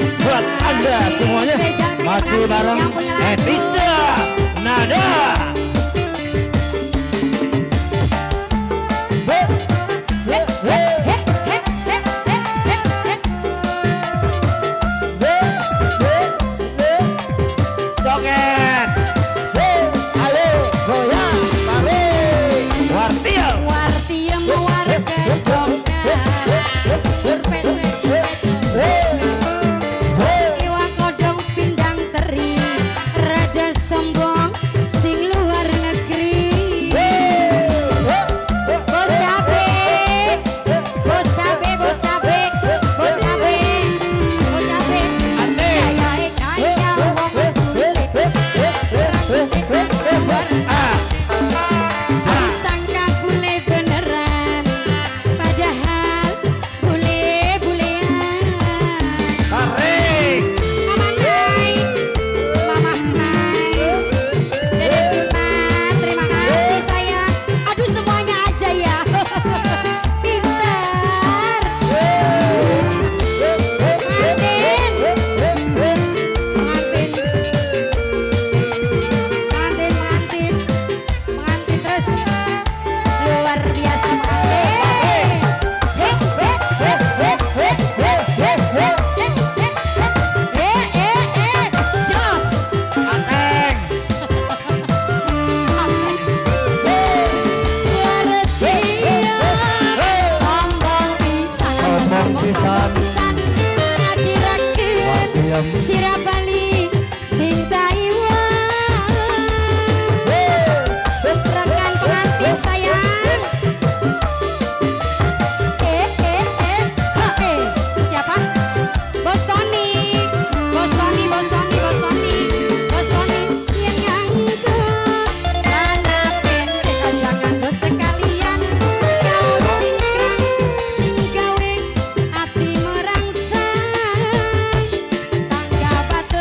Buat Anda semuanya Spesial dari masih pengantin bareng yang punya lagu. Etista Nada. He, he, he, He, he, he, he, he, he. he, he, he. Joget. He, ayo, goyang, balik. Wartio. Wartiem warga joget. Berpesek. He, he. Iwak kodong pindang teri, rada sombong sing luar negeri. Bos cabe, bos cabe, bos cabe, bos cabe, bos cabe. Asik. Kayae kaya wong bule, rambute anwar. Ah, Disangka bule beneran, padahal bule-bulean. Tarik. Mama Nai, Mama Nai, Dede Sultan, terima kasih sayang. Aduh, semuanya aja ya. Pinter. Pengantin, pengantin, pengantin, pengantin, pengantin terus. Luar biasa pengantin. He, he, he, he, he, he, he, he, he, he, he. Eh, eh, eh, jos. Ateng. Wartio, sombong pisan, Sombong sombong pisan. Pisan, ngadiraken Wartiem. Sirah Bali sing Taiwan. Rekan pengantin sayang. Eh, eh, eh, ha, eh. Siapa? Bos Tony, Bos Tony, Bos Tony, Bos Tony, Bos Tony. Yang nganggo celana pendek aja nganggo sekalian. Kaos cingkrang sing gawe ati merangsang. Tangga batur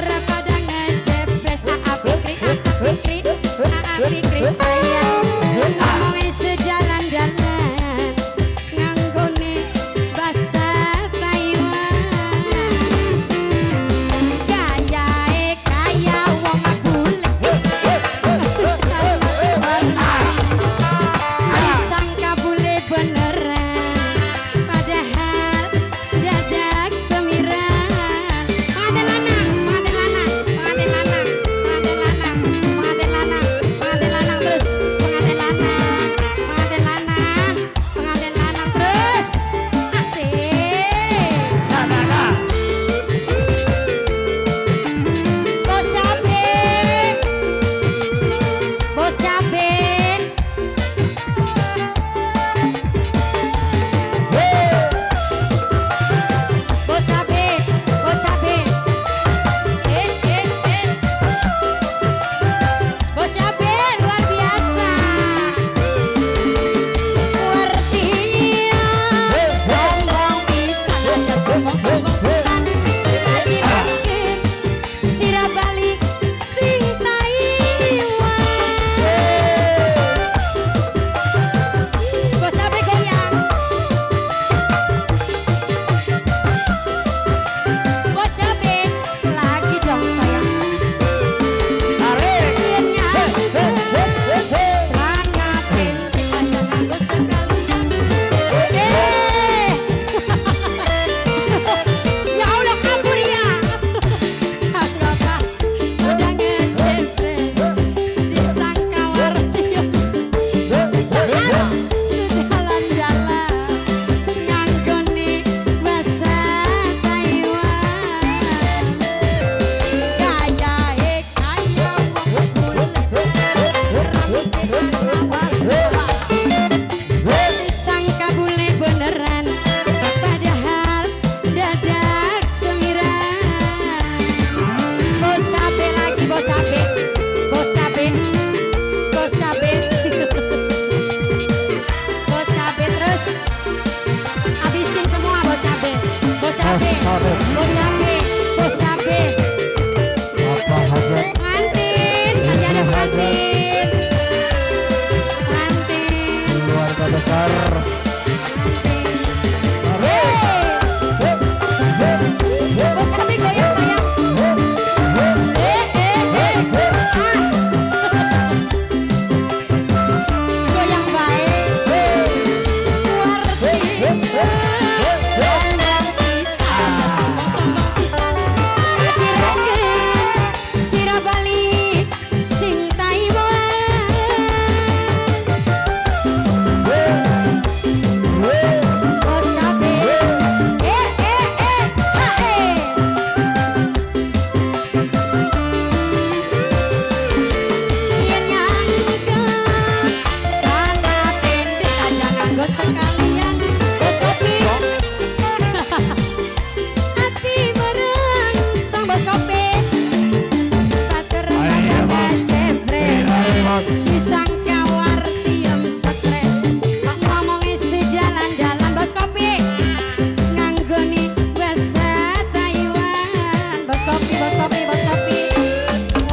Bos kopi, bos kopi, bos kopi.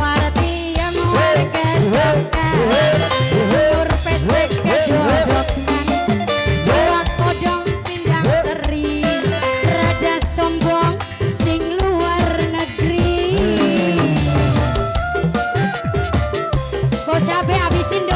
Wartiem warga jemur pesek kedodokan. Buat podong pindang teri. Rada sombong sing luar negeri. Bos cabe habisin dong.